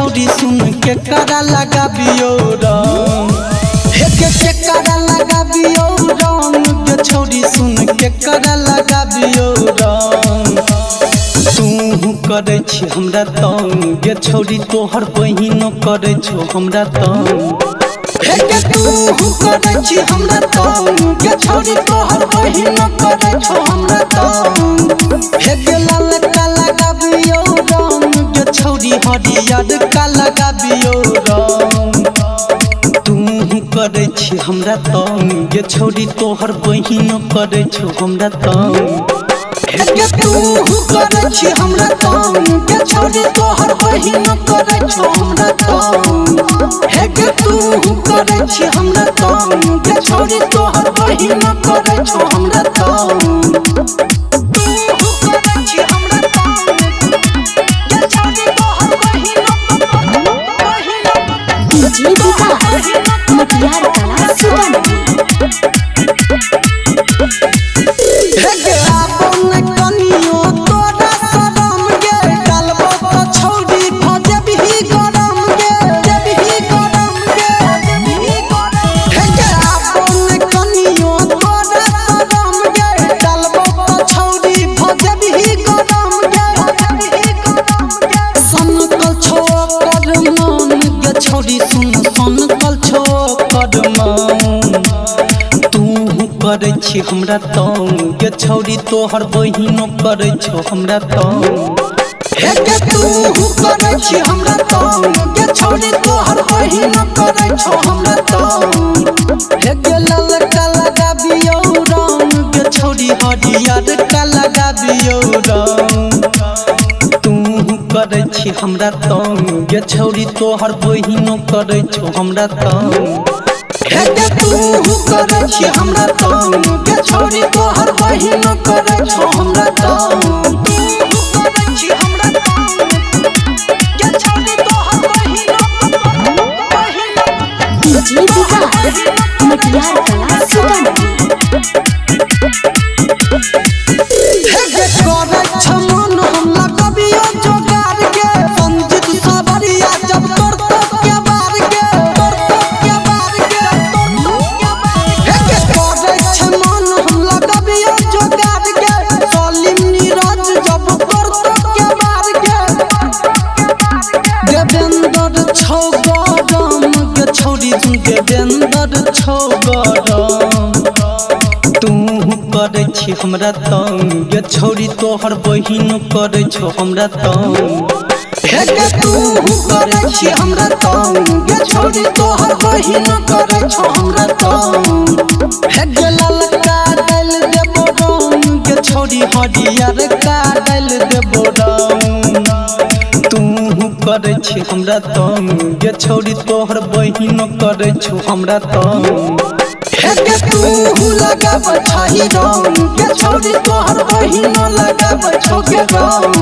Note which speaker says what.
Speaker 1: छौरी सुन के करा लगाबियो रंग। हे के करा लगाबियो रंग गे छौरी सुन के करा लगाबियो रंग। तू करै छी हमरा तंग गे छौरी तोहर बहिनो करै छौ हमरा तंग। हे के तू करै छी हमरा तंग गे छौरी तोहर बहिनो करै छौ हमरा तंग। हे गे लाल का लगाबियो रंग गे छौरी हरियर का लगाबियो रंग। तू करै छी हमरा तंग गे छौरी तोहर बहिनो करै छौ हमरा तंग। हे गे तू करै छी हमरा तंग गे छौरी तोहर बहिनो करै छौ हमरा तंग। हे गे तू करै छी हमरा तंग गे छौरी तोहर बहिनो करै छौ हमरा तंग। तू करै छी हमरा तंग गे छौरी तोहर बहिनो बहिनो।
Speaker 2: डीजे विकास मटियार कला सीतामढ़ी।
Speaker 1: हे गे आपन कनियो तोरा शरम गे डालबो त छौरी भ जेबही गरम गे जेबही गरम गे जेबही गरम। हे गे आपन कनियो तोरा शरम गे डालबो त छौरी भ जेबही गरम गे जेबही गरम गे। सनकल छौ कर मन गे छौरी सुन सनकल छौ कर मन। तू करै छी हमरा तंग गे छौरी तोहर बहिनो करै छौ हमरा तंग। हे गे तू करै छी हमरा तंग गे छौरी तोहर बहिनो करै छौ हमरा तंग। हे गे लाल का लगाबियो रंग गे छौरी हरियर का लगाबियो रंग। तू करै छी हमरा तंग गे छौरी तोहर बहिनो करै छौ हमरा तंग। हे गे तू करै छी हमरा तंग गे छौरी तोहर बहिनो करै छौ हमरा तंग। तू करै छी हमरा तंग गे छौरी तोहर बहिनो बहिनो।
Speaker 2: डीजे विकास मटियार कला सीतामढ़ी।
Speaker 1: हे गे करै छौ मन हम लगबियो जोगार गे संजीत सवरिया जब तोर तो के बार गे तोर तो के बार गे तोर तो के बार। हे गे करै छौ मन हम लगबियो जोगार गे सलीम नीरज जब तोर तो के बार गे। देवेंद्र छौ गरम गे छौरी सुन देवेंद्र छौ गरम। तू करै छी हमरा तंग गे छौरी तोहर बहिनो करै छौ हमरा तंग। हे गे तू करै छी हमरा तंग गे छौरी तोहर बहिनो करै छौ हमरा तंग। हे गे लाल का डालि देबो रंग गे छौरी हरियर का डालि देबो रंग। तू करै छी हमरा तंग गे छौरी तोहर बहिनो करै छौ हमरा तंग। हे गे तू लगाबै छही रंग गे छौरी तोहर बहिनो लगाबै छौ गे रंग।